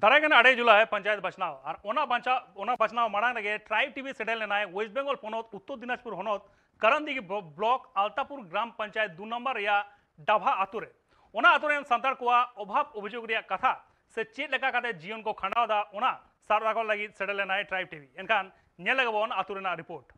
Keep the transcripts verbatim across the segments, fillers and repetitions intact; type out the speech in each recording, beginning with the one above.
ᱫᱟᱨᱟᱭ ᱠᱟᱱ ᱟᱨᱮ ᱡᱩᱞᱟᱭ ᱯᱚᱧᱪᱟᱭᱮᱛ ᱵᱟᱪᱷᱱᱟᱣ, ᱟᱨ ᱚᱱᱟ ᱵᱟᱧᱪᱟᱣ, ᱚᱱᱟ ᱵᱟᱪᱷᱱᱟᱣ ᱢᱟᱲᱟᱝ ᱨᱮᱜᱮ ᱴᱨᱟᱭᱤᱵᱽ ᱴᱤᱵᱷᱤ ᱥᱮᱴᱮᱨ ᱞᱮᱱᱟᱭ ᱳᱭᱮᱥᱴ ᱵᱮᱝᱜᱚᱞ ᱯᱚᱱᱚᱛ ᱩᱛᱛᱚᱨ ᱫᱤᱱᱟᱡᱽᱯᱩᱨ ᱦᱚᱱᱚᱛ ᱠᱟᱨᱟᱱᱫᱤᱜᱷᱤ ᱵᱞᱚ-, ᱵᱞᱚᱠ ᱟᱞᱛᱟᱯᱩᱨ ᱜᱨᱟᱢ ᱯᱚᱧᱪᱟᱭᱮᱛ ᱫᱩ ᱱᱚᱢᱵᱚᱨ ᱨᱮᱭᱟᱜ ᱰᱟᱵᱷᱟ ᱟᱛᱳ ᱨᱮ᱾ ᱚᱱᱟ ᱟᱛᱳ ᱨᱮᱱ ᱥᱟᱱᱛᱟᱲ ᱠᱚᱣᱟᱜ ᱚᱵᱷᱟᱵ ᱚᱵᱷᱤᱡᱳᱜᱽ ᱨᱮᱭᱟᱜ ᱠᱟᱛᱷᱟ ᱥᱮ ᱪᱮᱫ ᱞᱮᱠᱟ ᱠᱟᱛᱮ ᱡᱤᱭᱚᱱ ᱠᱚ ᱠᱷᱟᱸᱰᱟᱣ ᱮᱫᱟ, ᱚᱱᱟ ᱥᱟᱵ ᱨᱟᱠᱟᱵ ᱞᱟᱹᱜᱤᱫ ᱥᱮᱴᱮᱨ ᱞᱮᱱᱟᱭ ᱴᱨᱟᱭᱤᱵᱽ ᱴᱤᱵᱷᱤ᱾ ᱮᱱᱠᱷᱟᱱ ᱧᱮᱞ ᱞᱮᱜᱮ ᱵᱚᱱ ᱟᱛᱳ ᱨᱮᱱᱟᱜ ᱨᱤᱯᱳᱨᱴ᱾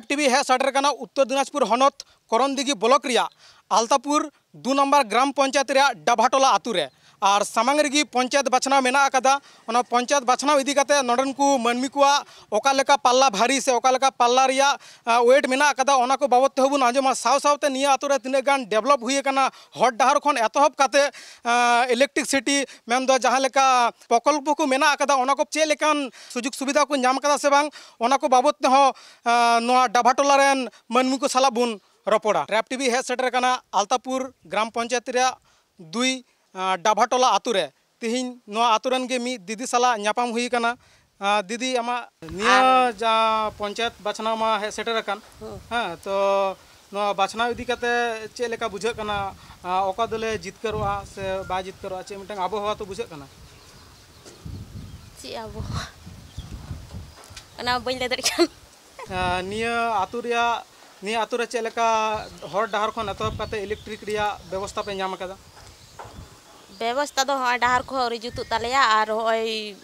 ᱴᱤᱵᱷᱤ ᱦᱮᱡ ᱥᱮᱴᱮᱨ ᱠᱟᱱᱟ ᱩᱛᱛᱚᱨ ᱫᱤᱱᱟᱡᱽᱯᱩᱨ ᱦᱚᱱᱚᱛ ᱠᱚᱨᱚᱱᱫᱤᱜᱷᱤ ᱵᱞᱚᱠ ᱨᱮᱭᱟᱜ ᱟᱞᱛᱟᱯᱩᱨ ᱫᱩ ᱱᱟᱢᱵᱟᱨ ᱜᱨᱟᱢ ᱯᱚᱧᱪᱟᱭᱮᱛ ᱨᱮᱭᱟᱜ ᱰᱟᱵᱷᱟᱴᱚᱞᱟ ᱟᱛᱳ ᱨᱮ᱾ ᱟᱨ ᱥᱟᱢᱟᱝ ᱨᱮᱜᱮ ᱯᱚᱧᱪᱟᱭᱮᱛ ᱵᱟᱪᱷᱱᱟᱣ ᱢᱮᱱᱟᱜ ᱟᱠᱟᱫᱟ᱾ ᱚᱱᱟ ᱯᱚᱧᱪᱟᱭᱮᱛ ᱵᱟᱪᱷᱱᱟᱣ ᱤᱫᱤ ᱠᱟᱛᱮ ᱱᱚᱰᱮᱱ ᱠᱚ ᱢᱟᱹᱱᱢᱤ ᱠᱚᱣᱟᱜ ᱚᱠᱟ ᱞᱮᱠᱟ ᱯᱟᱞᱞᱟ ᱵᱷᱟᱨᱤ ᱥᱮ ᱚᱠᱟ ᱞᱮᱠᱟ ᱯᱟᱞᱞᱟ ᱨᱮᱭᱟᱜ, ᱟ, ᱳᱭᱮᱴ ᱢᱮᱱᱟᱜ ᱟᱠᱟᱫᱟ, ᱚᱱᱟ ᱠᱚ ᱵᱟᱵᱚᱫ ᱛᱮᱦᱚᱸ ᱵᱚᱱ ᱟᱸᱡᱚᱢᱟ᱾ ᱥᱟᱶ ᱥᱟᱶᱛᱮ ᱱᱤᱭᱟᱹ ᱟᱛᱳ ᱨᱮ ᱛᱤᱱᱟᱹᱜ ᱜᱟᱱ ᱰᱮᱵᱷᱞᱚᱯ ᱦᱩᱭ ᱟᱠᱟᱱᱟ, ᱦᱚᱨ ᱰᱟᱦᱟᱨ ᱠᱷᱚᱱ ᱮᱛᱚᱦᱚᱵ ᱠᱟᱛᱮ, ᱟ, ᱤᱞᱮᱠᱴᱨᱤᱠᱥᱤᱴᱤ ᱢᱮᱱᱫᱚ ᱡᱟᱦᱟᱸ ᱞᱮᱠᱟ ᱯᱨᱚᱠᱚᱞᱯᱚ ᱠᱚ ᱢᱮᱱᱟᱜ ᱟᱠᱟᱫᱟ, ᱚᱱᱟ ᱠᱚ ᱪᱮᱫ ᱞᱮᱠᱟᱱ ᱥᱩᱡᱳᱜᱽ ᱥᱩᱵᱤᱫᱷᱟ ᱠᱚ ᱧᱟᱢ ᱟᱠᱟᱫᱟ ᱥᱮ ᱵᱟᱝ, ᱚᱱᱟ ᱠᱚ ᱵᱟᱵᱚᱫ ᱛᱮᱦᱚᱸ, ᱟ, ᱱᱚᱣᱟ ᱰᱟᱵᱷᱟᱴᱚᱞᱟ ᱨᱮᱱ ᱢᱟᱹᱱᱢᱤ ᱠᱚ ᱥᱟᱞᱟᱜ ᱵᱚᱱ ᱨᱚᱯᱚᱲᱟ᱾ ᱴᱨᱟᱭᱤᱵᱽ ᱴᱤᱵᱷᱤ ᱦᱮᱡ ᱥᱮᱴᱮᱨ ᱟᱠᱟᱱᱟ ᱟᱞᱛᱟᱯᱩᱨ ᱜᱨᱟᱢ ᱯᱚᱧᱪᱟᱭᱮᱛ ᱨᱮᱭᱟᱜ ᱫᱩᱭ, ᱟ, ᱰᱟᱵᱷᱟᱴᱚᱞᱟ ᱟᱛᱳ ᱨᱮ᱾ ᱛᱤᱦᱤᱧ ᱱᱚᱣᱟ ᱟᱛᱳ ᱨᱮᱱ ᱜᱮ ᱢᱤᱫ ᱫᱤᱫᱤ ᱥᱟᱞᱟᱜ ᱧᱟᱯᱟᱢ ᱦᱩᱭ ᱟᱠᱟᱱᱟ᱾ ᱟ, ᱫᱤᱫᱤ, ᱟᱢᱟᱜ ᱱᱤᱭᱟᱹ ᱟᱨ ᱡᱟᱦᱟᱸ ᱯᱚᱧᱪᱟᱭᱮᱛ ᱵᱟᱪᱷᱱᱟᱣ ᱢᱟ ᱦᱮᱡ ᱥᱮᱴᱮᱨ ᱟᱠᱟᱱ, ᱦᱩᱸ᱾ ᱦᱮᱸ, ᱛᱚ ᱱᱚᱣᱟ ᱵᱟᱪᱷᱱᱟᱣ ᱤᱫᱤ ᱠᱟᱛᱮ ᱪᱮᱫ ᱞᱮᱠᱟ ᱵᱩᱡᱷᱟᱹᱜ ᱠᱟᱱᱟ? ᱟ, ᱚᱠᱟ ᱫᱚᱞᱮ ᱡᱤᱛᱠᱟᱹᱨᱚᱜᱼᱟ ᱥᱮ ᱵᱟᱭ ᱡᱤᱛᱠᱟᱹᱨᱚᱜᱼᱟ, ᱪᱮᱫ ᱢᱤᱫᱴᱟᱝ ᱟᱵᱚᱦᱟᱣᱟ ᱛᱚ ᱵᱩᱡᱷᱟᱹᱜ ᱠᱟᱱᱟ? ᱪᱮᱫ ᱟᱵᱚᱦᱟᱣᱟ? ᱚᱱᱟ ᱵᱟᱹᱧ ᱞᱟᱹᱭ ᱫᱟᱲᱮᱭᱟᱜ ᱠᱟᱱ᱾ ᱟ, ᱱᱤᱭᱟᱹ ᱟᱛᱳ ᱨᱮᱭᱟᱜ, ᱱᱤᱭᱟᱹ ᱟᱛᱳ ᱨᱮ ᱪᱮᱫ ᱞᱮᱠᱟ ᱦᱚᱨ ᱰᱟᱦᱟᱨ ᱠᱷᱚᱱ ᱮᱛᱚᱦᱚᱵ ᱠᱟᱛᱮ ᱤᱞᱮᱠᱴᱨᱤᱠ ᱨᱮᱭᱟᱜ ᱵᱮᱵᱚᱥᱛᱷᱟ ᱯᱮ ᱧᱟᱢ ᱟᱠᱟᱫᱟ? ᱵᱮᱵᱚᱥᱛᱷᱟ ᱫᱚ ᱦᱚᱸᱜᱼᱚᱭ ᱰᱟᱦᱟᱨ ᱠᱚᱦᱚᱸ ᱟᱹᱣᱨᱤ ᱡᱩᱛᱩᱜ ᱛᱟᱞᱮᱭᱟ, ᱟᱨ ᱦᱚᱸᱜᱼᱚᱭ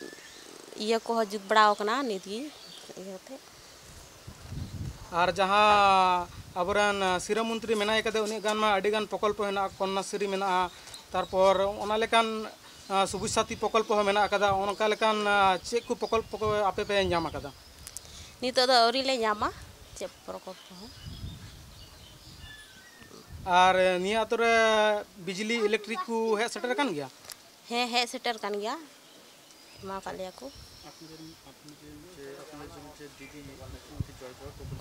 ᱤᱭᱟᱹ ᱠᱚᱦᱚᱸ ᱡᱩᱛ ᱵᱟᱲᱟᱣ ᱠᱟᱱᱟ ᱱᱤᱛ ᱜᱮ, ᱤᱭᱟᱹ ᱠᱟᱛᱮ᱾ ᱟᱨ ᱡᱟᱦᱟᱸ ᱟᱵᱚᱨᱮᱱ ᱥᱤᱨᱟᱹ ᱢᱚᱱᱛᱨᱤ ᱢᱮᱱᱟᱭ ᱠᱟᱫᱮ, ᱩᱱᱤᱭᱟᱜ ᱜᱟᱱ ᱢᱟ ᱟᱹᱰᱤ ᱜᱟᱱ ᱯᱨᱚᱠᱚᱞᱯᱚ ᱦᱮᱱᱟᱜᱼᱟ, ᱠᱚᱱᱱᱟᱥᱨᱤ ᱢᱮᱱᱟᱜᱼᱟ, ᱛᱟᱨᱯᱚᱨ ᱚᱱᱟ ᱞᱮᱠᱟᱱ, ᱟ, ᱥᱩᱵᱤᱫᱷ ᱥᱟᱛᱷᱤ ᱯᱨᱚᱠᱚᱞᱯᱚ ᱦᱚᱸ ᱢᱮᱱᱟᱜ ᱟᱠᱟᱫᱟ᱾ ᱚᱱᱠᱟ ᱞᱮᱠᱟᱱ, ᱟ, ᱪᱮᱫ ᱠᱚ ᱯᱨᱚᱠᱚᱞᱯᱚ ᱠᱚ ᱟᱯᱮ ᱯᱮ ᱧᱟᱢ ᱟᱠᱟᱫᱟ? ᱱᱤᱛᱚᱜ ᱫᱚ ᱟᱹᱣᱨᱤ ᱞᱮ ᱧᱟᱢᱟ ᱪᱮᱫ ᱯᱨᱚᱠᱚᱞᱯᱚ ᱦᱚᱸ᱾ ᱟᱨ ᱱᱤᱭᱟᱹ ᱟᱛᱳ ᱨᱮ ᱵᱤᱡᱽᱞᱤ ᱤᱞᱮᱠᱴᱨᱤᱠ ᱠᱚ ᱦᱮᱡ ᱥᱮᱴᱮᱨ ᱟᱠᱟᱱ ᱜᱮᱭᱟ? ᱦᱮᱸ, ᱦᱮᱡ ᱥᱮᱴᱮᱨ ᱠᱟᱱ ᱜᱮᱭᱟ, ᱮᱢᱟ ᱟᱠᱟᱫ ᱞᱮᱭᱟ ᱠᱚ᱾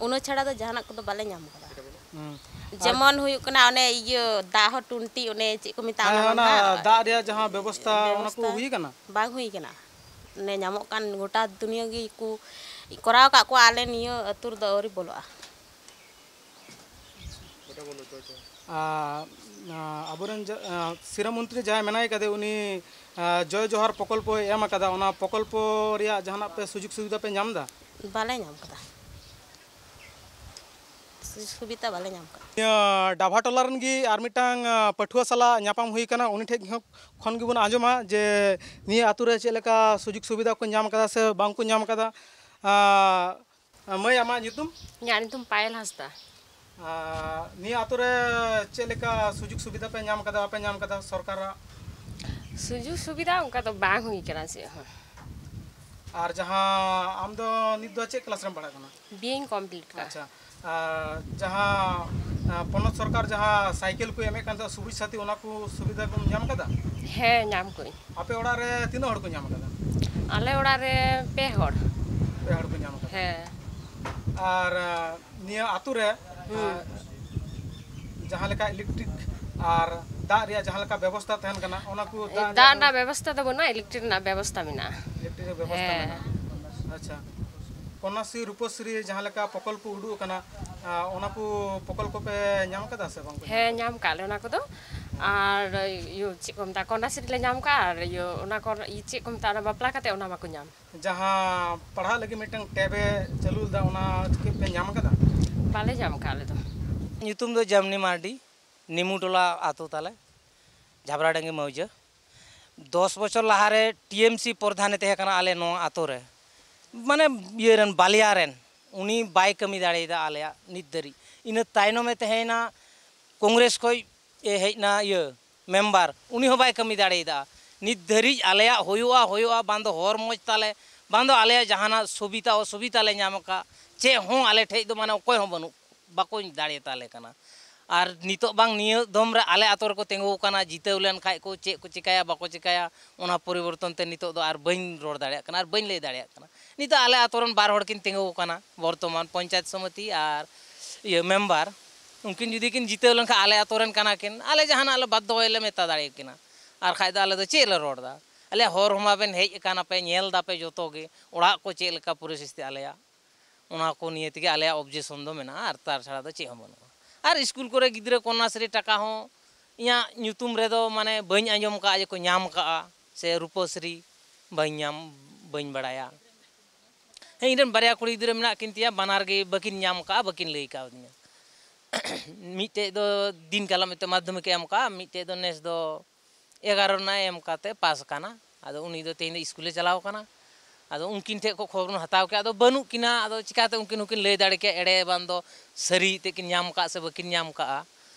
ᱚᱱᱟ ᱪᱷᱟᱲᱟ ᱫᱚ ᱡᱟᱦᱟᱱᱟᱜ ᱠᱚᱫᱚ ᱵᱟᱞᱮ ᱧᱟᱢ ᱟᱠᱟᱫᱟ᱾ ᱦᱩᱸ᱾ ᱟᱨ ᱡᱮᱢᱚᱱ ᱦᱩᱭᱩᱜ ᱠᱟᱱᱟ, ᱚᱱᱮ ᱤᱭᱟᱹ ᱫᱟᱜ ᱦᱚᱸ ᱴᱩᱱᱴᱤ, ᱚᱱᱮ ᱪᱮᱫ ᱠᱚ ᱢᱮᱛᱟᱜᱼᱟ, ᱦᱮᱸ, ᱚᱱᱟ ᱚᱱᱟ ᱱᱟᱦᱟᱜ ᱫᱟᱜ ᱨᱮᱭᱟᱜ ᱡᱟᱦᱟᱸ ᱵᱮᱵᱚᱥᱛᱷᱟ, ᱚᱱᱟ ᱠᱚ ᱵᱮᱵᱚᱥᱛᱷᱟ ᱦᱩᱭ ᱟᱠᱟᱱᱟ? ᱵᱟᱝ ᱦᱩᱭ ᱟᱠᱟᱱᱟ᱾ ᱚᱱᱮ ᱧᱟᱢᱚᱜ ᱠᱟᱱ ᱜᱚᱴᱟ ᱫᱩᱱᱤᱭᱟᱹ ᱜᱮ ᱠᱚ ᱠᱚᱨᱟᱣ ᱟᱠᱟᱫ ᱠᱚᱣᱟ, ᱟᱞᱮ ᱱᱤᱭᱟᱹ ᱟᱹᱛᱩ ᱨᱮᱫᱚ ᱟᱹᱣᱨᱤ ᱵᱚᱞᱚᱜᱼᱟ᱾ ᱟᱨ, ᱟᱨ ᱟᱵᱚᱨᱮᱱ ᱡᱟ-, ᱟᱨ ᱥᱤᱨᱟᱹ ᱢᱚᱱᱛᱨᱤ ᱡᱟᱦᱟᱸᱭ ᱢᱮᱱᱟᱭ ᱠᱟᱫᱮ, ᱩᱱᱤ, ᱟᱨ ᱡᱚᱭ ᱡᱚᱦᱟᱨ ᱯᱨᱚᱠᱚᱞᱯᱚᱭ ᱮᱢ ᱟᱠᱟᱫᱟ, ᱚᱱᱟ ᱯᱨᱚᱠᱚᱞᱯᱚ ᱨᱮᱭᱟᱜ ᱡᱟᱦᱟᱱᱟᱜ ᱯᱮ ᱥᱩᱡᱳᱜᱽ ᱥᱩᱵᱤᱫᱷᱟ ᱯᱮ ᱧᱟᱢ ᱮᱫᱟ? ᱵᱟᱞᱮ ᱧᱟᱢ ᱠᱟᱫᱟ, ᱥᱩᱡᱳᱜᱽ ᱥᱩᱵᱤᱫᱷᱟ ᱵᱟᱞᱮ ᱧᱟᱢ ᱠᱟᱫᱟ᱾ ᱱᱤᱭᱟᱹ ᱰᱟᱵᱷᱟ ᱴᱚᱞᱟ ᱨᱮᱱ ᱜᱮ ᱟᱨ ᱢᱤᱫᱴᱟᱝ, ᱟᱨ ᱯᱟᱹᱴᱷᱩᱣᱟᱹ ᱥᱟᱞᱟᱜ ᱧᱟᱯᱟᱢ ᱦᱩᱭ ᱠᱟᱱᱟ, ᱩᱱᱤ ᱴᱷᱮᱡ ᱦᱚᱸ ᱠᱷᱚᱱ ᱜᱮᱵᱚᱱ ᱟᱸᱡᱚᱢᱟ ᱡᱮ ᱱᱤᱭᱟᱹ ᱟᱹᱛᱩ ᱨᱮ ᱪᱮᱫ ᱞᱮᱠᱟ ᱥᱩᱡᱳᱜᱽ ᱥᱩᱵᱤᱫᱷᱟ ᱠᱚ ᱧᱟᱢ ᱠᱟᱫᱟ ᱥᱮ ᱵᱟᱝ ᱠᱚ ᱧᱟᱢ ᱠᱟᱫᱟ᱾ ᱟᱨ ᱢᱟᱹᱭ, ᱟᱢᱟᱜ ᱧᱩᱛᱩᱢ? ᱤᱧᱟᱹᱜ ᱧᱩᱛᱩᱢ ᱯᱟᱭᱮᱞ ᱦᱟᱸᱥᱫᱟ᱾ ᱟᱨ ᱱᱤᱭᱟᱹ ᱟᱛᱳ ᱨᱮ ᱪᱮᱫ ᱞᱮᱠᱟ ᱥᱩᱡᱳᱜᱽ ᱥᱩᱵᱤᱫᱷᱟ ᱯᱮ ᱧᱟᱢ ᱠᱟᱫᱟ, ᱵᱟᱯᱮ ᱧᱟᱢ ᱠᱟᱫᱟ ᱥᱚᱨᱠᱟᱨᱟᱜ? ᱥᱩᱡᱳᱜᱽ ᱥᱩᱵᱤᱫᱷᱟ ᱚᱱᱠᱟ ᱫᱚ ᱵᱟᱝ ᱦᱩᱭ ᱠᱟᱱᱟ ᱪᱮᱫ ᱦᱚᱸ᱾ ᱟᱨ ᱡᱟᱦᱟᱸ ᱟᱢ ᱫᱚ ᱱᱤᱛ ᱫᱚ ᱪᱮᱫ ᱠᱞᱟᱥ ᱨᱮᱢ ᱯᱟᱲᱦᱟᱜ ᱠᱟᱱᱟ? ᱵᱤ ᱮᱧ ᱠᱚᱢᱯᱞᱤᱴ ᱠᱟᱜᱼᱟ᱾ ᱟᱪᱪᱷᱟ, ᱟᱨ ᱡᱟᱦᱟᱸ, ᱟᱨ ᱯᱚᱱᱚᱛ ᱥᱚᱨᱠᱟᱨ ᱡᱟᱦᱟᱸ ᱥᱟᱭᱠᱮᱞ ᱠᱚᱭ ᱮᱢᱮᱫ ᱠᱟᱱ ᱛᱟᱦᱮᱸᱫ ᱥᱩᱵᱤᱫᱷ ᱥᱟᱛᱷᱤ, ᱚᱱᱟ ᱠᱚ ᱥᱩᱵᱤᱫᱷᱟ ᱠᱚᱢ ᱧᱟᱢ ᱠᱟᱫᱟ? ᱦᱮᱸ, ᱧᱟᱢ ᱠᱟᱹᱧ᱾ ᱟᱯᱮ ᱚᱲᱟᱜ ᱨᱮ ᱛᱤᱱᱟᱹᱜ ᱦᱚᱲ ᱠᱚ ᱧᱟᱢ ᱠᱟᱫᱟ? ᱟᱞᱮ ᱚᱲᱟᱜ ᱨᱮ ᱯᱮ ᱦᱚᱲ᱾ ᱯᱮ ᱦᱚᱲ ᱠᱚ ᱧᱟᱢ ᱠᱟᱫᱟ᱾ ᱦᱮᱸ᱾ ᱟᱨ, ᱟᱨ ᱱᱤᱭᱟᱹ ᱟᱛᱳ ᱨᱮ, ᱦᱩᱸ᱾ ᱟᱨ ᱡᱟᱦᱟᱸ ᱞᱮᱠᱟ ᱤᱞᱮᱠᱴᱨᱤᱠ ᱟᱨ ᱫᱟᱜ ᱨᱮᱭᱟᱜ ᱡᱟᱦᱟᱸ ᱞᱮᱠᱟ ᱵᱮᱵᱚᱥᱛᱷᱟ ᱛᱟᱦᱮᱱ ᱠᱟᱱᱟ, ᱚᱱᱟ ᱠᱚ ᱫᱟᱜ ᱫᱟᱜ ᱨᱮᱭᱟᱜ ᱨᱮᱱᱟᱜ ᱵᱮᱵᱚᱥᱛᱷᱟ ᱫᱚ ᱵᱟᱹᱱᱩᱜᱼᱟ, ᱤᱞᱮᱠᱴᱨᱤᱠ ᱨᱮᱱᱟᱜ ᱵᱮᱵᱚᱥᱛᱷᱟ ᱢᱮᱱᱟᱜᱼᱟ᱾ ᱤᱞᱮᱠᱴᱨᱤᱠ ᱨᱮᱭᱟᱜ ᱵᱮᱵᱚᱥᱛᱷᱟ ᱦᱮᱸ᱾ ᱢᱮᱱᱟᱜᱼᱟ᱾ ᱟᱪᱪᱷᱟ, ᱠᱚᱱᱱᱟᱥᱨᱤ, ᱨᱩᱯᱚᱥᱨᱤ ᱡᱟᱦᱟᱸ ᱞᱮᱠᱟ ᱯᱨᱚᱠᱚᱞᱯᱚ ᱩᱰᱩᱠ ᱟᱠᱟᱱᱟ, ᱟᱨ ᱚᱱᱟ ᱠᱚ ᱯᱨᱚᱠᱚᱞᱯᱚ ᱯᱮ ᱧᱟᱢ ᱠᱟᱫᱟ ᱥᱮ ᱵᱟᱝ ᱯᱮ ᱧᱟᱢ ᱦᱮᱸ, ᱠᱟᱫᱟ? ᱧᱟᱢ ᱠᱟᱜ ᱞᱮ ᱚᱱᱟ ᱠᱚᱫᱚ᱾ ᱟᱨ ᱤᱭᱟᱹ, ᱪᱮᱫ ᱠᱚ ᱢᱮᱛᱟᱜᱼᱟ, ᱠᱚᱱᱱᱟᱥᱨᱤ ᱞᱮ ᱧᱟᱢ ᱠᱟᱜᱼᱟ, ᱟᱨ ᱤᱭᱟᱹ, ᱚᱱᱟ ᱠᱚ, ᱤᱭᱟᱹ, ᱪᱮᱫ ᱠᱚ ᱢᱮᱛᱟᱜᱼᱟ, ᱚᱱᱟ ᱵᱟᱯᱞᱟ ᱠᱟᱛᱮ ᱚᱱᱟ ᱵᱟᱠᱚ ᱧᱟᱢ᱾ ᱡᱟᱦᱟᱸ ᱯᱟᱲᱦᱟᱜ ᱞᱟᱹᱜᱤᱫ ᱢᱤᱫᱴᱟᱝ ᱴᱮᱵ ᱮ ᱪᱟᱹᱞᱩ ᱞᱮᱫᱟ, ᱚᱱᱟ ᱪᱮᱫ ᱯᱮ ᱧᱟᱢ ᱠᱟᱫᱟ? ᱵᱟᱞᱮ ᱧᱟᱢ ᱠᱟᱜᱼᱟ ᱟᱞᱮ ᱫᱚ᱾ ᱧᱩᱛᱩᱢ ᱫᱚ ᱡᱟᱢᱱᱤ ᱢᱟᱨᱰᱤ, ᱱᱤᱢᱩᱴᱚᱞᱟ ᱟᱛᱳ ᱛᱟᱞᱮ, ᱡᱷᱟᱵᱲᱟᱰᱟᱝᱜᱤ ᱢᱟᱹᱣᱡᱟᱹ᱾ ᱫᱚᱥ ᱵᱚᱪᱷᱚᱨ ᱞᱟᱦᱟᱨᱮ ᱴᱤ ᱮᱢ ᱥᱤ ᱯᱨᱚᱫᱷᱟᱱᱮ ᱛᱟᱦᱮᱸ ᱠᱟᱱᱟ ᱟᱞᱮ ᱱᱚᱣᱟ ᱟᱛᱳ ᱨᱮ, ᱢᱟᱱᱮ ᱤᱭᱟᱹ ᱨᱮᱱ, ᱵᱟᱞᱤᱭᱟ ᱨᱮᱱ, ᱩᱱᱤ ᱵᱟᱭ ᱠᱟᱹᱢᱤ ᱫᱟᱲᱮᱭᱟᱫᱟ ᱟᱞᱮᱭᱟᱜ ᱱᱤᱛ ᱫᱷᱟᱹᱨᱤᱡ᱾ ᱤᱱᱟᱹ ᱛᱟᱭᱱᱚᱢᱮ ᱛᱟᱦᱮᱸᱭᱮᱱᱟ ᱠᱚᱝᱜᱨᱮᱥ ᱠᱷᱚᱡ ᱮ ᱦᱮᱡ ᱮᱱᱟ ᱤᱭᱟᱹ ᱢᱮᱢᱵᱟᱨ, ᱩᱱᱤ ᱦᱚᱸ ᱵᱟᱭ ᱠᱟᱹᱢᱤ ᱫᱟᱲᱮᱭᱟᱫᱟ᱾ ᱱᱤᱛ ᱫᱷᱟᱹᱨᱤᱡ ᱟᱞᱮᱭᱟᱜ ᱦᱩᱭᱩᱜᱼᱟ, ᱦᱩᱭᱩᱜᱼᱟ, ᱵᱟᱝ ᱫᱚ ᱦᱚᱨ ᱢᱚᱡᱽ ᱛᱟᱞᱮ, ᱵᱟᱝ ᱫᱚ ᱟᱞᱮᱭᱟᱜ ᱡᱟᱦᱟᱱᱟᱜ ᱥᱩᱵᱤᱛᱟ ᱚᱥᱩᱵᱤᱛᱟ ᱞᱮ ᱧᱟᱢ ᱟᱠᱟᱫ, ᱪᱮᱫ ᱦᱚᱸ ᱟᱞᱮ ᱴᱷᱮᱡ ᱫᱚ ᱢᱟᱱᱮ ᱚᱠᱚᱭ ᱦᱚᱸ ᱵᱟᱹᱱᱩᱜ, ᱵᱟᱠᱚ ᱫᱟᱲᱮᱭᱟᱛᱟᱞᱮ ᱠᱟᱱᱟ᱾ ᱟᱨ ᱱᱤᱛᱚᱜ ᱵᱟᱝ ᱱᱤᱭᱟᱹ ᱫᱚᱢ ᱨᱮ ᱟᱞᱮ ᱟᱛᱳ ᱨᱮᱠᱚ ᱛᱤᱸᱜᱩ ᱟᱠᱟᱱᱟ, ᱡᱤᱛᱟᱹᱣ ᱞᱮᱱ ᱠᱷᱟᱡ ᱠᱚ ᱪᱮᱫ ᱠᱚ ᱪᱤᱠᱟᱹᱭᱟ ᱵᱟᱠᱚ ᱪᱤᱠᱟᱹᱭᱟ, ᱚᱱᱟ ᱯᱚᱨᱤᱵᱚᱨᱛᱚᱱ ᱛᱮ ᱱᱤᱛᱚᱜ ᱫᱚ ᱟᱨ ᱵᱟᱹᱧ ᱨᱚᱲ ᱫᱟᱲᱮᱭᱟᱜ ᱠᱟᱱᱟ ᱟᱨ ᱵᱟᱹᱧ ᱞᱟᱹᱭ ᱫᱟᱲᱮᱭᱟᱜ ᱠᱟᱱᱟ᱾ ᱱᱤᱛᱚᱜ ᱟᱞᱮ ᱟᱛᱳ ᱨᱮᱱ ᱵᱟᱨ ᱦᱚᱲ ᱠᱤᱱ ᱛᱤᱸᱜᱩ ᱟᱠᱟᱱᱟ ᱵᱚᱨᱛᱚᱢᱟᱱ, ᱯᱚᱧᱪᱟᱭᱮᱛ ᱥᱚᱢᱤᱛᱤ ᱟᱨ ᱤᱭᱟᱹ ᱢᱮᱢᱵᱟᱨ, ᱩᱱᱠᱤᱱ ᱡᱩᱫᱤ ᱠᱤᱱ ᱡᱤᱛᱟᱹᱣ ᱞᱮᱱᱠᱷᱟᱱ ᱟᱞᱮ ᱟᱛᱳ ᱨᱮᱱ ᱠᱟᱱᱟ ᱠᱤᱱ, ᱟᱞᱮ ᱡᱟᱦᱟᱱᱟᱜ ᱞᱮ ᱵᱟᱫᱽᱫᱷᱚ ᱦᱚᱭ ᱞᱮ ᱢᱮᱛᱟ ᱫᱟᱲᱮᱭᱟᱠᱤᱱᱟ᱾ ᱟᱨ ᱠᱷᱟᱡ ᱫᱚ ᱟᱞᱮ ᱫᱚ ᱪᱮᱫ ᱞᱮ ᱨᱚᱲ ᱮᱫᱟ? ᱟᱞᱮ ᱦᱚᱨ ᱦᱚᱸ ᱢᱟᱵᱮᱱ ᱦᱮᱡ ᱟᱠᱟᱱ, ᱟᱯᱮ ᱧᱮᱞ ᱫᱟᱯᱮ ᱡᱚᱛᱚ ᱜᱮ, ᱚᱲᱟᱜ ᱠᱚ ᱪᱮᱫ ᱞᱮᱠᱟ ᱯᱚᱨᱤᱥᱛᱷᱤᱛᱤ ᱟᱞᱮᱭᱟᱜ, ᱚᱱᱟ ᱠᱚ ᱱᱤᱭᱮ ᱛᱮᱜᱮ ᱟᱞᱮᱭᱟᱜ ᱚᱵᱡᱮᱠᱥᱚᱱ ᱫᱚ ᱢᱮᱱᱟᱜᱼᱟ, ᱟᱨ ᱛᱟᱨ ᱪᱷᱟᱲᱟ ᱫᱚ ᱪᱮᱫ ᱦᱚᱸ ᱵᱟᱹᱱᱩᱜᱼᱟ᱾ ᱟᱨ ᱥᱠᱩᱞ ᱠᱚᱨᱮ ᱜᱤᱫᱽᱨᱟᱹ ᱠᱚᱱᱱᱟᱥᱨᱤ ᱴᱟᱠᱟ ᱦᱚᱸ ᱤᱧᱟᱹᱜ ᱧᱩᱛᱩᱢ ᱨᱮᱫᱚ ᱢᱟᱱᱮ ᱵᱟᱹᱧ ᱟᱸᱡᱚᱢ ᱠᱟᱜᱼᱟ ᱡᱮ ᱠᱚ ᱧᱟᱢ ᱠᱟᱜᱼᱟ, ᱥᱮ ᱨᱩᱯᱚᱥᱨᱤ ᱵᱟᱹᱧ ᱧᱟᱢ, ᱵᱟᱹᱧ ᱵᱟᱲᱟᱭᱟ᱾ ᱦᱮᱸ, ᱤᱧ ᱨᱮᱱ ᱵᱟᱨᱭᱟ ᱠᱩᱲᱤ ᱜᱤᱫᱽᱨᱟᱹ ᱢᱮᱱᱟᱜ ᱠᱤᱱ ᱛᱤᱧᱟ, ᱵᱟᱱᱟᱨ ᱜᱮ ᱵᱟᱹᱠᱤᱱ ᱧᱟᱢ ᱠᱟᱜᱼᱟ, ᱵᱟᱹᱠᱤᱱ ᱞᱟᱹᱭ ᱠᱟᱣᱫᱤᱧᱟ᱾ ᱢᱤᱫᱴᱮᱡ ᱫᱚ ᱫᱤᱱ ᱠᱟᱞᱚᱢ ᱮᱱᱛᱮ ᱢᱟᱫᱽᱫᱷᱚᱢᱤᱠ ᱮ ᱮᱢ ᱠᱟᱜᱼᱟ, ᱢᱤᱫᱴᱮᱡ ᱫᱚ ᱱᱮᱥ ᱫᱚ ᱮᱜᱟᱨᱚ ᱨᱮᱱᱟᱜ ᱮ ᱮᱢ ᱠᱟᱛᱮ ᱯᱟᱥ ᱟᱠᱟᱱᱟ᱾ ᱟᱫᱚ ᱩᱱᱤ ᱫᱚ ᱛᱮᱦᱮᱧ ᱫᱚ ᱥᱠᱩᱞᱮ ᱪᱟᱞᱟᱣ ᱠᱟᱱᱟ᱾ ᱟᱫᱚ ᱩᱱᱠᱤᱱ ᱴᱷᱮᱡ ᱠᱷᱚᱱ ᱠᱷᱚᱵᱚᱨ ᱵᱚᱱ ᱦᱟᱛᱟᱣ ᱠᱮᱫᱟ, ᱟᱫᱚ ᱵᱟᱹᱱᱩᱜ ᱠᱤᱱᱟ, ᱟᱫᱚ ᱪᱤᱠᱟᱹᱛᱮ ᱩᱱᱠᱤᱱ ᱦᱚᱸᱠᱤᱱ ᱞᱟᱹᱭ ᱫᱟᱲᱮ ᱠᱮᱭᱟ ᱮᱲᱮ ᱵᱟᱝ ᱫᱚ ᱥᱟᱹᱨᱤ ᱛᱮ ᱠᱤᱱ ᱧᱟᱢ ᱠᱟᱜ ᱥᱮ ᱵᱟᱹᱠᱤᱱ ᱧᱟᱢ ᱠᱟᱜᱼᱟ᱾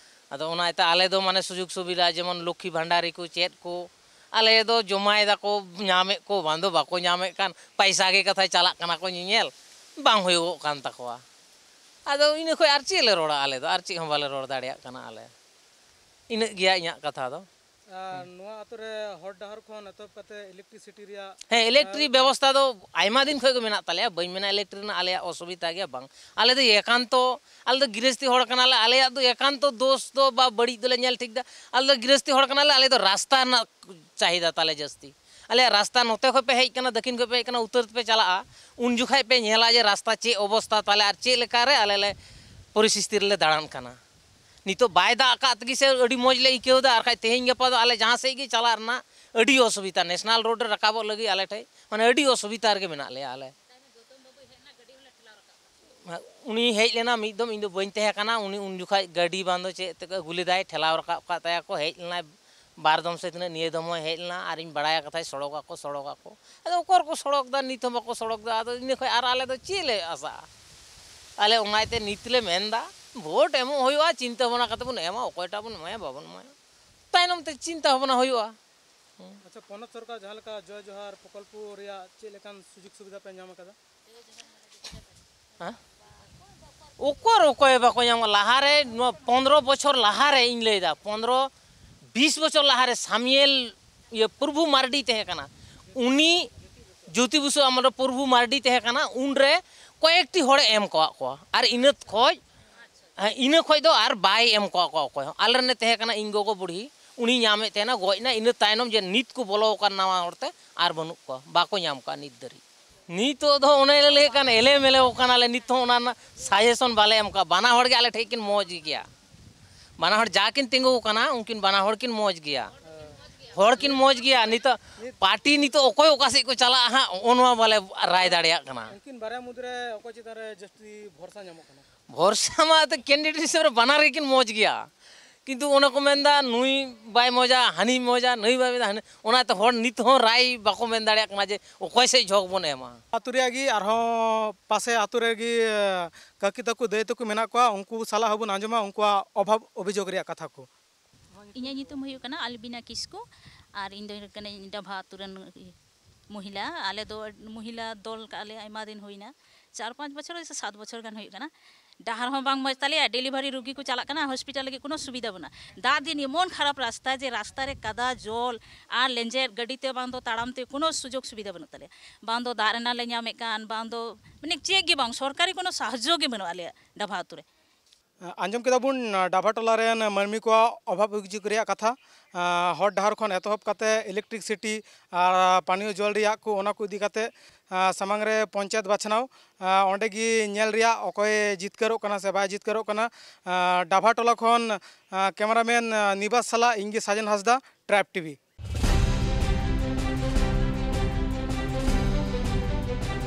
ᱟᱫᱚ ᱚᱱᱟ ᱤᱭᱟᱹᱛᱮ ᱟᱞᱮ ᱫᱚ ᱢᱟᱱᱮ ᱥᱩᱡᱳᱜᱽ ᱥᱩᱵᱤᱫᱷᱟ ᱡᱮᱢᱚᱱ ᱞᱚᱠᱠᱷᱤ ᱵᱷᱟᱱᱰᱟᱨᱤ ᱠᱚ ᱪᱮᱫ ᱠᱚ, ᱟᱞᱮ ᱫᱚ ᱡᱚᱢᱟᱭ ᱫᱟᱠᱚ, ᱧᱟᱢᱮᱫ ᱠᱚ ᱵᱟᱝ ᱫᱚ ᱵᱟᱠᱚ ᱧᱟᱢᱮᱫ ᱠᱟᱱ, ᱯᱟᱭᱥᱟ ᱜᱮ ᱠᱟᱛᱷᱟᱭ ᱪᱟᱞᱟᱜ ᱠᱟᱱᱟ ᱠᱚ ᱧᱮᱧᱮᱞ, ᱵᱟᱝ ᱦᱩᱭᱩᱜᱚᱜ ᱠᱟᱱ ᱛᱟᱠᱚᱣᱟ᱾ ᱟᱫᱚ ᱤᱱᱟᱹ ᱠᱷᱚᱡ ᱟᱨ ᱪᱮᱫ ᱞᱮ ᱨᱚᱲᱟ, ᱟᱞᱮ ᱫᱚ ᱟᱨ ᱪᱮᱫ ᱦᱚᱸ ᱵᱟᱞᱮ ᱨᱚᱲ ᱫᱟᱲᱮᱭᱟᱜ ᱠᱟᱱᱟ ᱟᱞᱮ᱾ ᱤᱱᱟᱹᱜ ᱜᱮᱭᱟ ᱤᱧᱟᱹᱜ ᱠᱟᱛᱷᱟ ᱫᱚ᱾ ᱟᱨ ᱱᱚᱣᱟ ᱟᱛᱳ ᱨᱮ ᱦᱚᱨ ᱰᱟᱦᱟᱨ ᱠᱷᱚᱱ ᱮᱛᱚᱦᱚᱵ ᱠᱟᱛᱮ ᱤᱞᱮᱠᱴᱨᱤᱥᱤᱴᱤ ᱨᱮᱭᱟᱜ ᱦᱮᱸ, ᱤᱞᱮᱠᱴᱨᱤ ᱵᱮᱵᱚᱥᱛᱷᱟ ᱫᱚ ᱟᱭᱢᱟ ᱫᱤᱱ ᱠᱷᱚᱱ ᱜᱮ ᱢᱮᱱᱟᱜ ᱛᱟᱞᱮᱭᱟ, ᱵᱟᱹᱧ ᱢᱮᱱᱟ ᱤᱞᱮᱠᱴᱨᱤ ᱨᱮᱱᱟᱜ ᱟᱞᱮᱭᱟᱜ ᱚᱥᱩᱵᱤᱫᱷᱟ ᱜᱮᱭᱟ, ᱵᱟᱝ᱾ ᱟᱞᱮ ᱫᱚ ᱮᱠᱟᱱᱛᱚ, ᱟᱞᱮ ᱫᱚ ᱜᱤᱨᱟᱹᱥᱛᱤ ᱦᱚᱲ ᱠᱟᱱᱟᱞᱮ, ᱟᱞᱮᱭᱟᱜ ᱫᱚ ᱮᱠᱟᱱᱛᱚ ᱫᱳᱥ ᱫᱚ ᱵᱟ ᱵᱟᱹᱲᱤᱡ ᱫᱚᱞᱮ ᱧᱮᱞ ᱴᱷᱤᱠ ᱫᱟ᱾ ᱟᱞᱮ ᱫᱚ ᱜᱤᱨᱟᱹᱥᱛᱤ ᱦᱚᱲ ᱠᱟᱱᱟᱞᱮ, ᱟᱞᱮ ᱫᱚ ᱨᱟᱥᱛᱟ ᱨᱮᱱᱟᱜ ᱪᱟᱦᱤᱫᱟ ᱛᱟᱞᱮ ᱡᱟᱹᱥᱛᱤ᱾ ᱟᱞᱮᱭᱟᱜ ᱨᱟᱥᱛᱟ ᱱᱚᱛᱮ ᱠᱷᱚᱱ ᱯᱮ ᱦᱮᱡ ᱠᱟᱱᱟ, ᱫᱟᱹᱠᱷᱤᱱ ᱠᱷᱚᱱ ᱯᱮ ᱦᱮᱡ ᱠᱟᱱᱟ, ᱩᱛᱛᱚᱨ ᱛᱮᱯᱮ ᱪᱟᱞᱟᱜᱼᱟ, ᱩᱱ ᱡᱚᱠᱷᱟᱡ ᱯᱮ ᱧᱮᱞᱟ ᱡᱮ ᱨᱟᱥᱛᱟ ᱪᱮᱫ ᱚᱵᱚᱥᱛᱟ ᱛᱟᱞᱮ ᱟᱨ ᱪᱮᱫ ᱞᱮᱠᱟᱨᱮ ᱟᱞᱮ ᱞᱮ ᱯᱚᱨᱤᱥᱛᱷᱤᱛᱤ ᱨᱮᱞᱮ ᱫᱟᱬᱟᱱ ᱠᱟᱱᱟ᱾ ᱱᱤᱛᱚᱜ ᱵᱟᱭ ᱫᱟᱜ ᱟᱠᱟᱫ ᱛᱮᱜᱮ ᱥᱮ ᱟᱹᱰᱤ ᱢᱚᱡᱽ ᱞᱮ ᱟᱹᱭᱠᱟᱹᱣ ᱮᱫᱟ, ᱟᱨ ᱠᱷᱟᱡ ᱛᱮᱦᱮᱧ ᱜᱟᱯᱟ ᱫᱚ ᱟᱞᱮ ᱡᱟᱦᱟᱸ ᱥᱮᱫ ᱜᱮ ᱪᱟᱞᱟᱜ ᱨᱮᱱᱟᱜ ᱟᱹᱰᱤ ᱚᱥᱩᱵᱤᱫᱷᱟ᱾ ᱱᱮᱥᱱᱟᱞ ᱨᱳᱰ ᱨᱮ ᱨᱟᱠᱟᱵᱚᱜ ᱞᱟᱹᱜᱤᱫ ᱟᱞᱮ ᱴᱷᱮᱡ ᱢᱟᱱᱮ ᱟᱹᱰᱤ ᱚᱥᱩᱵᱤᱫᱷᱟ ᱨᱮᱜᱮ ᱢᱮᱱᱟᱜ ᱞᱮᱭᱟ ᱟᱞᱮ᱾ ᱩᱱᱤ ᱦᱮᱡ ᱞᱮᱱᱟ ᱢᱤᱫ ᱫᱚᱢ, ᱤᱧ ᱫᱚ ᱵᱟᱹᱧ ᱛᱟᱦᱮᱸ ᱠᱟᱱᱟ, ᱩᱱᱤ ᱩᱱ ᱡᱚᱠᱷᱟᱡ ᱜᱟᱹᱰᱤ ᱵᱟᱝ ᱫᱚ ᱪᱮᱫ ᱛᱮᱠᱚ ᱟᱹᱜᱩ ᱞᱮᱫᱟᱭ, ᱴᱷᱮᱞᱟᱣ ᱨᱟᱠᱟᱵ ᱠᱟᱜ ᱛᱟᱭᱟ ᱠᱚ, ᱦᱮᱡ ᱞᱮᱱᱟᱭ ᱵᱟᱨ ᱫᱚᱢ ᱥᱮ ᱛᱤᱱᱟᱹᱜ, ᱱᱤᱭᱟᱹ ᱫᱚᱢ ᱦᱚᱸᱭ ᱦᱮᱡ ᱞᱮᱱᱟ, ᱟᱨᱤᱧ ᱵᱟᱲᱟᱭᱟ ᱠᱟᱛᱷᱟᱭ ᱥᱚᱲᱚᱠ ᱟᱠᱚ, ᱥᱚᱲᱚᱠ ᱟᱠᱚ᱾ ᱟᱫᱚ ᱚᱠᱚᱭ ᱠᱚ ᱥᱚᱲᱚᱠ ᱫᱟ, ᱱᱤᱛ ᱦᱚᱸ ᱵᱟᱠᱚ ᱥᱚᱲᱚᱠ ᱫᱟ᱾ ᱟᱫᱚ ᱤᱱᱟᱹ ᱠᱷᱚᱡ ᱟᱨ ᱟᱞᱮ ᱫᱚ ᱪᱮᱫ ᱞᱮ ᱟᱥᱟᱜᱼᱟ? ᱟᱞᱮ ᱚᱱᱟ ᱤᱭᱟᱹᱛᱮ ᱱᱤᱛ ᱞᱮ ᱢᱮᱱ ᱫᱟ, ᱵᱷᱳᱴ ᱮᱢᱚᱜ ᱦᱩᱭᱩᱜᱼᱟ, ᱪᱤᱱᱛᱟᱹ ᱵᱷᱟᱵᱽᱱᱟ ᱠᱟᱛᱮ ᱵᱚᱱ ᱮᱢᱟ, ᱚᱠᱚᱭᱴᱟᱜ ᱵᱚᱱ ᱮᱢᱟᱭᱟ, ᱵᱟᱵᱚᱱ ᱮᱢᱟᱭᱟ, ᱛᱟᱭᱱᱚᱢ ᱛᱮ ᱪᱤᱱᱛᱟᱹ ᱵᱷᱟᱵᱽᱱᱟ ᱦᱩᱭᱩᱜᱼᱟ᱾ ᱟᱪᱪᱷᱟ, ᱯᱚᱱᱚᱛ ᱥᱚᱨᱠᱟᱨ ᱡᱟᱦᱟᱸ ᱞᱮᱠᱟ ᱡᱚᱭ ᱡᱚᱦᱟᱨ ᱯᱨᱚᱠᱚᱞᱯᱚ ᱨᱮᱭᱟᱜ ᱪᱮᱫ ᱞᱮᱠᱟᱱ ᱥᱩᱡᱳᱜᱽ ᱥᱩᱵᱤᱫᱷᱟ ᱯᱮ ᱧᱟᱢ ᱟᱠᱟᱫᱟ? ᱦᱮᱸ? ᱚᱠᱚᱭ ᱚᱠᱚᱭ ᱵᱟᱠᱚ ᱧᱟᱢᱟ? ᱞᱟᱦᱟᱨᱮ, ᱱᱚᱣᱟ ᱯᱚᱱᱨᱚ ᱵᱚᱪᱷᱚᱨ ᱞᱟᱦᱟᱨᱮ, ᱤᱧ ᱞᱟᱹᱭᱫᱟ, ᱯᱚᱱᱨᱚ ᱵᱤᱥ ᱵᱚᱪᱷᱚᱨ ᱞᱟᱦᱟᱨᱮ ᱥᱟᱢᱤᱭᱮᱞ, ᱤᱭᱟᱹ, ᱯᱨᱚᱵᱷᱩ ᱢᱟᱨᱰᱤ ᱛᱟᱦᱮᱸ ᱠᱟᱱᱟ, ᱩᱱᱤ ᱡᱳᱛᱤ ᱵᱚᱥᱩ ᱟᱢᱚᱞ ᱨᱮ ᱯᱨᱚᱵᱷᱩ ᱢᱟᱨᱰᱤ ᱛᱟᱦᱮᱸ ᱠᱟᱱᱟ, ᱩᱱᱨᱮ ᱠᱚᱭᱮᱠᱴᱤ ᱦᱚᱲᱮ ᱮᱢ ᱠᱟᱣᱟᱫ ᱠᱚᱣᱟ, ᱟᱨ ᱤᱱᱟᱹ ᱠᱷᱚᱡ, ᱦᱮᱸ, ᱤᱱᱟᱹ ᱠᱷᱚᱡ ᱫᱚ ᱟᱨ ᱵᱟᱭ ᱮᱢ ᱠᱟᱣᱟᱫ ᱠᱚᱣᱟ ᱚᱠᱚᱭ ᱦᱚᱸ᱾ ᱟᱞᱮ ᱨᱮᱱᱮ ᱛᱟᱦᱮᱸ ᱠᱟᱱᱟ ᱤᱧ ᱜᱚᱜᱚ ᱵᱩᱲᱦᱤ, ᱩᱱᱤ ᱧᱟᱢᱮᱫ ᱛᱟᱦᱮᱱᱟ, ᱜᱚᱡ ᱮᱱᱟ, ᱤᱱᱟᱹ ᱛᱟᱭᱱᱚᱢ ᱡᱮ ᱱᱤᱛ ᱠᱚ ᱵᱚᱞᱚ ᱟᱠᱟᱱ ᱱᱟᱣᱟ ᱦᱚᱲᱛᱮ ᱟᱨ ᱵᱟᱹᱱᱩᱜ ᱠᱚᱣᱟ, ᱵᱟᱠᱚ ᱧᱟᱢ ᱠᱚᱣᱟ ᱱᱤᱛ ᱫᱷᱟᱹᱨᱤᱡ᱾ ᱱᱤᱛᱚᱜ ᱫᱚ ᱚᱱᱮ ᱞᱮ ᱞᱟᱹᱭᱮᱫ ᱠᱟᱱ ᱮᱞᱮ ᱢᱮᱞᱮ ᱠᱟᱱᱟᱞᱮ, ᱱᱤᱛ ᱦᱚᱸ ᱚᱱᱟ ᱨᱮᱱᱟᱜ ᱥᱟᱡᱮᱥᱚᱱ ᱵᱟᱞᱮ ᱮᱢ ᱠᱟᱜᱼᱟ᱾ ᱵᱟᱱᱟ ᱦᱚᱲ ᱜᱮ ᱟᱞᱮ ᱴᱷᱮᱡ ᱠᱤᱱ ᱢᱚᱡᱽ ᱜᱮᱭᱟ, ᱵᱟᱱᱟ ᱦᱚᱲ ᱡᱟ ᱠᱤᱱ ᱛᱤᱸᱜᱩ ᱟᱠᱟᱱᱟ ᱩᱱᱠᱤᱱ ᱵᱟᱱᱟ ᱦᱚᱲ ᱠᱤᱱ ᱢᱚᱡᱽ ᱜᱮᱭᱟ, ᱦᱚᱲ ᱠᱤᱱ ᱢᱚᱡᱽ ᱜᱮᱭᱟ᱾ ᱱᱤᱛᱚᱜ ᱯᱟᱨᱴᱤ ᱱᱤᱛᱚᱜ ᱚᱠᱚᱭ ᱚᱠᱟ ᱥᱮᱫ ᱠᱚ ᱪᱟᱞᱟᱜᱼᱟ ᱦᱟᱸᱜ, ᱱᱚᱜᱼᱚ ᱱᱚᱣᱟ ᱵᱟᱞᱮ ᱨᱟᱭ ᱫᱟᱲᱮᱭᱟᱜ ᱠᱟᱱᱟ᱾ ᱩᱱᱠᱤᱱ ᱵᱟᱨᱭᱟ ᱢᱩᱫᱽᱨᱮ ᱚᱠᱚᱭ ᱪᱮᱛᱟᱱ ᱨᱮ ᱡᱟᱹᱥᱛᱤ ᱵᱷᱚᱨᱥᱟ ᱧᱟᱢᱚᱜ ᱠᱟᱱᱟ? ᱵᱷᱚᱨᱥᱟ ᱢᱟ ᱮᱱᱛᱮ ᱠᱮᱱᱰᱤᱰᱮᱴ ᱦᱤᱥᱟᱹᱵ ᱨᱮ ᱵᱟᱱᱟᱨ ᱜᱮᱠᱤᱱ ᱢᱚᱡᱽ ᱜᱮᱭᱟ, ᱠᱤᱱᱛᱩ ᱚᱱᱟ ᱠᱚ ᱢᱮᱱᱫᱟ ᱱᱩᱭ ᱵᱟᱭ ᱢᱚᱡᱟ, ᱦᱟᱹᱱᱤ ᱢᱚᱡᱟ, ᱱᱩᱭ ᱵᱟᱭ ᱢᱚᱡᱟ, ᱦᱟᱹᱱᱤ᱾ ᱚᱱᱟᱛᱮ ᱦᱚᱲ ᱱᱤᱛ ᱦᱚᱸ ᱨᱟᱭ ᱵᱟᱠᱚ ᱢᱮᱱ ᱫᱟᱲᱮᱭᱟᱜ ᱠᱟᱱᱟ ᱡᱮ ᱚᱠᱚᱭ ᱥᱮᱫ ᱡᱷᱚᱠ ᱵᱚᱱ ᱮᱢᱟ᱾ ᱟᱹᱛᱩ ᱨᱮᱭᱟᱜ ᱜᱮ ᱟᱨᱦᱚᱸ ᱯᱟᱥᱮ ᱟᱹᱛᱩ ᱨᱮᱜᱮ, ᱮ, ᱠᱟᱹᱠᱤ ᱛᱟᱠᱚ, ᱫᱟᱹᱭ ᱛᱟᱠᱚ ᱢᱮᱱᱟᱜ ᱠᱚᱣᱟ, ᱩᱱᱠᱩ ᱥᱟᱞᱟᱜ ᱦᱚᱸᱵᱚᱱ ᱟᱸᱡᱚᱢᱟ ᱩᱱᱠᱩᱣᱟᱜ ᱚᱵᱷᱟᱵᱽ ᱚᱵᱷᱤᱡᱳᱜᱽ ᱨᱮᱭᱟᱜ ᱠᱟᱛᱷᱟ ᱠᱚ᱾ ᱤᱧᱟᱹᱜ ᱧᱩᱛᱩᱢ ᱦᱩᱭᱩᱜ ᱠᱟᱱᱟ ᱟᱞᱵᱤᱱᱟ ᱠᱤᱥᱠᱩ, ᱟᱨ ᱤᱧ ᱫᱚᱧ ᱠᱟᱹᱱᱟᱹᱧ ᱰᱟᱵᱷᱟ ᱟᱹᱛᱩ ᱨᱮᱱ ᱢᱚᱦᱤᱞᱟ᱾ ᱟᱞᱮ ᱫᱚ ᱢᱚᱦᱤᱞᱟ ᱫᱚᱞ ᱠᱟᱜᱼᱟ ᱞᱮ, ᱟᱭᱢᱟ ᱫᱤᱱ ᱦᱩᱭᱱᱟ, ᱪᱟᱨ ᱯᱟᱸᱪ ᱵᱚᱪᱷᱚᱨ ᱥᱮ ᱥᱟᱛ ᱵᱚᱪᱷᱚᱨ ᱜᱟᱱ ᱦᱩᱭᱩᱜ ᱠᱟᱱᱟ᱾ ᱰᱟᱦᱟᱨ ᱦᱚᱸ ᱵᱟᱝ ᱢᱚᱡᱽ ᱛᱟᱞᱮᱭᱟ, ᱰᱮᱞᱤᱵᱷᱟᱨᱤ ᱨᱩᱜᱤ ᱠᱚ ᱪᱟᱞᱟᱜ ᱠᱟᱱᱟ, ᱦᱚᱥᱯᱤᱴᱟᱞ ᱞᱟᱹᱜᱤᱫ ᱠᱳᱱᱳ ᱥᱩᱵᱤᱫᱷᱟ ᱵᱟᱹᱱᱩᱜᱼᱟ᱾ ᱫᱟᱜ ᱫᱤᱱ ᱮᱢᱚᱱ ᱠᱷᱟᱨᱟᱯ ᱨᱟᱥᱛᱟ ᱡᱮ ᱨᱟᱥᱛᱟ ᱨᱮ ᱠᱟᱫᱟ, ᱡᱚᱞ ᱟᱨ ᱞᱮᱸᱡᱮᱫ, ᱜᱟᱹᱰᱤ ᱛᱮ ᱵᱟᱝ ᱫᱚ ᱛᱟᱲᱟᱢ ᱛᱮ ᱠᱳᱱᱳ ᱥᱩᱡᱳᱜᱽ ᱥᱩᱵᱤᱫᱷᱟ ᱵᱟᱹᱱᱩᱜ ᱛᱟᱞᱮᱭᱟ᱾ ᱵᱟᱝ ᱫᱚ ᱫᱟᱜ ᱨᱮᱱᱟᱜ ᱞᱮ ᱧᱟᱢᱮᱫ ᱠᱟᱱ, ᱵᱟᱝ ᱫᱚ ᱢᱟᱱᱮ ᱪᱮᱫ ᱜᱮ ᱵᱟᱝ, ᱥᱚᱨᱠᱟᱨᱤ ᱠᱳᱱᱳ ᱥᱟᱦᱟᱡᱽᱡᱚ ᱜᱮ ᱵᱟᱹᱱᱩᱜ ᱟᱞᱮᱭᱟᱜ ᱰᱟᱵᱷᱟ ᱟᱹᱛᱩ ᱨᱮ᱾ ᱟᱸᱡᱚᱢ ᱠᱮᱫᱟ ᱵᱚᱱ, ᱰᱟᱵᱷᱟ ᱴᱚᱞᱟ ᱨᱮᱱ ᱢᱟᱹᱱᱢᱤ ᱠᱚᱣᱟᱜ ᱚᱵᱷᱟᱵᱽ ᱚᱵᱷᱤᱡᱳᱜᱽ ᱨᱮᱭᱟᱜ ᱠᱟᱛᱷᱟ᱾ ᱟᱸ, ᱦᱚᱨ ᱰᱟᱦᱟᱨ ᱠᱷᱚᱱ ᱮᱛᱚᱦᱚᱵ ᱠᱟᱛᱮ ᱤᱞᱮᱠᱴᱨᱤᱠᱥᱤᱴᱤ ᱟᱨ ᱯᱟᱱᱤᱭᱚ ᱡᱚᱞ ᱨᱮᱭᱟᱜ ᱠᱚ, ᱚᱱᱟ ᱠᱚ ᱤᱫᱤ ᱠᱟᱛᱮ, ᱟᱸ, ᱥᱟᱢᱟᱝ ᱨᱮ ᱯᱚᱧᱪᱟᱭᱮᱛ ᱵᱟᱪᱷᱱᱟᱣ, ᱟᱸ, ᱚᱸᱰᱮ ᱜᱮ ᱧᱮᱞ ᱨᱮᱭᱟᱜ ᱚᱠᱚᱭ ᱡᱤᱛᱠᱟᱹᱨᱚᱜ ᱠᱟᱱᱟ ᱥᱮ ᱵᱟᱭ ᱡᱤᱛᱠᱟᱹᱨᱚᱜ ᱠᱟᱱᱟ᱾ ᱟᱸ, ᱰᱟᱵᱷᱟ ᱴᱚᱞᱟ ᱠᱷᱚᱱ, ᱟᱸ, ᱠᱮᱢᱮᱨᱟᱢᱮᱱ, ᱟᱸ, ᱱᱤᱵᱟᱥ ᱥᱟᱞᱟᱜ ᱤᱧ ᱜᱮ ᱥᱟᱡᱮᱱ ᱦᱟᱸᱥᱫᱟ, ᱴᱨᱟᱭᱤᱵᱽ ᱴᱤᱵᱷᱤ᱾